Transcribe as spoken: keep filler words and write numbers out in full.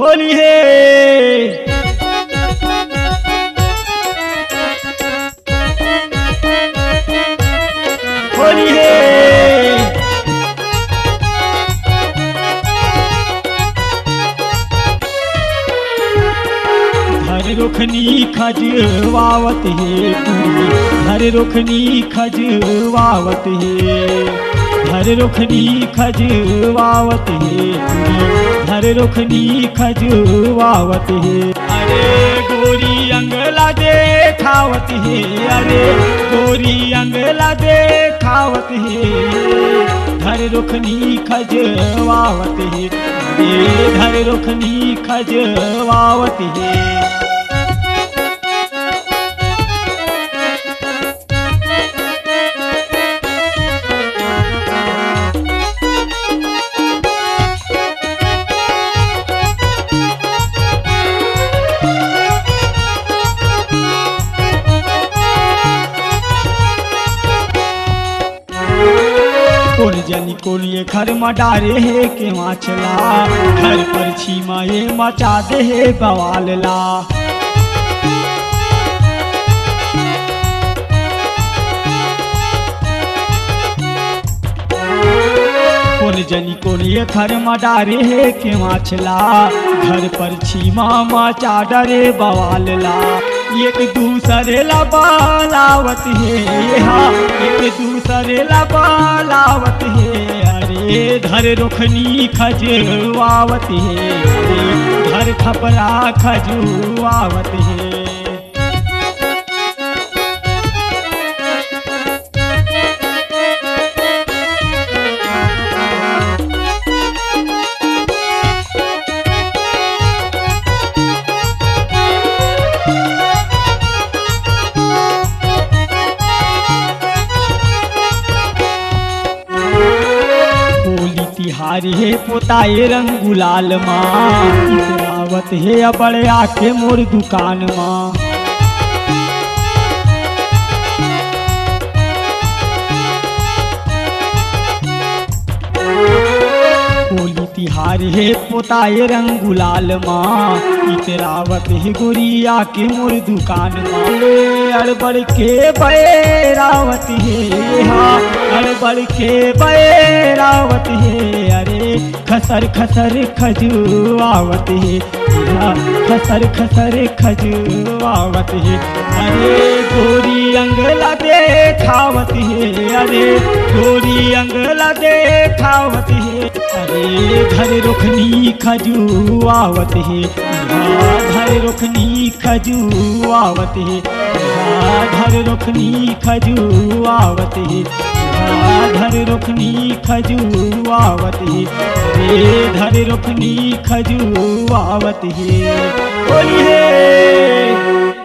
होली हे, होली हे। धर रोखनी खजवावत हे, धर रोखनी खजवावत हे, धर रोखनी खजवावत हे, धर रोखनी खजवावत हे। अरे गोरी अंग ला देखावत हे, अरे गोरी अंग ला देखावत हे, धर रोखनी खजवावत हे, ए धर रोखनी खजवावत हे। कोन जनी कोन ये घर म डारे हे केवाच ला, घर परछी म ये मचा दे हे बवाल ला। कोन जनी कोन ये घर म डारे हे केवाच ला, घर परछी म मचा डरे बवाल ला। एक दूसरे ला बलावत हे, हाँ, एक दूसरे ला बलावत हे। अरे धर रोखनी खजवावत हे, अरे धर खपरा खजुआवत हे। होली तिहार हे पोताए रंग गुलाल मा, इतरावत हे अबड़ आके मोर दुकान मा। होली तिहार हे पोताए रंग गुलाल मा, इतरावत हे गोरिया के मोर दुकान मा। अड़बड़ के बैरावत हे, हाँ, अड़बड़ के बैरावत हे। अरे खसर खसर खजुआवत हे, हाँ, खसर खसर खजुआवत हे। अरे गोरी अंग ला देखावत हे, अरे गोरी अंग ला देखावत हे। अरे धर रोखनी खजुआवत हे, हाँ, धर रोखनी खजुआवत हे, हाँ, धर रोखनी खजुआवत हे, हाँ, धर रोखनी खजुआवत हे, अरे धर रोखनी खजुआवत हे। होली हे।